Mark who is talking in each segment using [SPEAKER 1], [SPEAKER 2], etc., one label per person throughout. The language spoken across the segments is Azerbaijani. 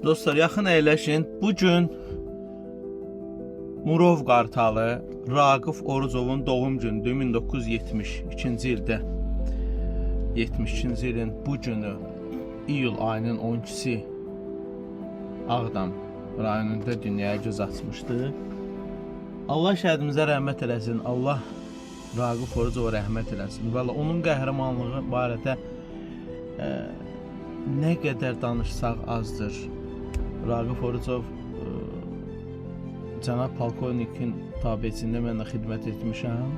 [SPEAKER 1] Dostlar, yaxın əyləşin. Bu gün Murov Qartalı Raqif Orucovun doğum günüdür. 1972-ci ildə 72-ci ilin bu günü iyul ayının 12-si Ağdam rayonunda dünyaya göz açmışdı. Allah şəhidimizə rəhmət eləsin. Allah Raqif Orucova rəhmət eləsin. Valla onun qəhrəmanlığı barədə nə qədər danışsaq azdır. Raqif Orucov cənab polkovnikin tabeçiliyində mən də xidmət etmişəm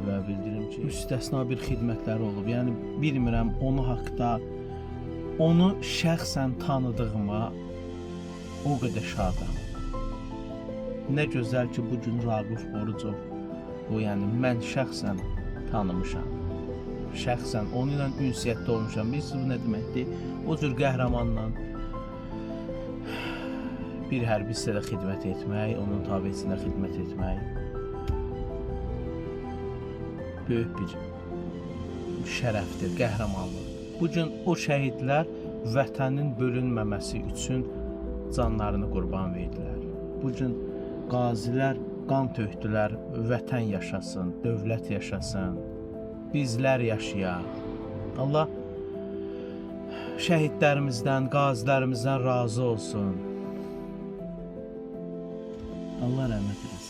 [SPEAKER 1] və bildirim ki, müstəsna bir xidmətləri olub. Yəni bilmirəm onu haqda onu şəxsən tanıdığıma o qədər şadam. Nə gözəl ki, bu gün Raqif Orucov bu yəni mən şəxsən tanımışam. Şəxsən onunla ünsiyyətdə olmuşam. Bilirsiniz bu nə deməkdir? O cür qəhrəmanla bir hərbi hissədə xidmət etmək, onun tabeçiliyində xidmət etmək böyük bir şərəfdir, qəhrəmanlıqdır. Bu gün o şəhidlər vətənin bölünməməsi üçün canlarını qurban verdilər. Bu gün qazilər qan tökdülər, vətən yaşasın, dövlət yaşasın, bizlər yaşayaq. Allah şəhidlərimizdən, qazilərimizdən razı olsun. Allah rəhmət eləsin.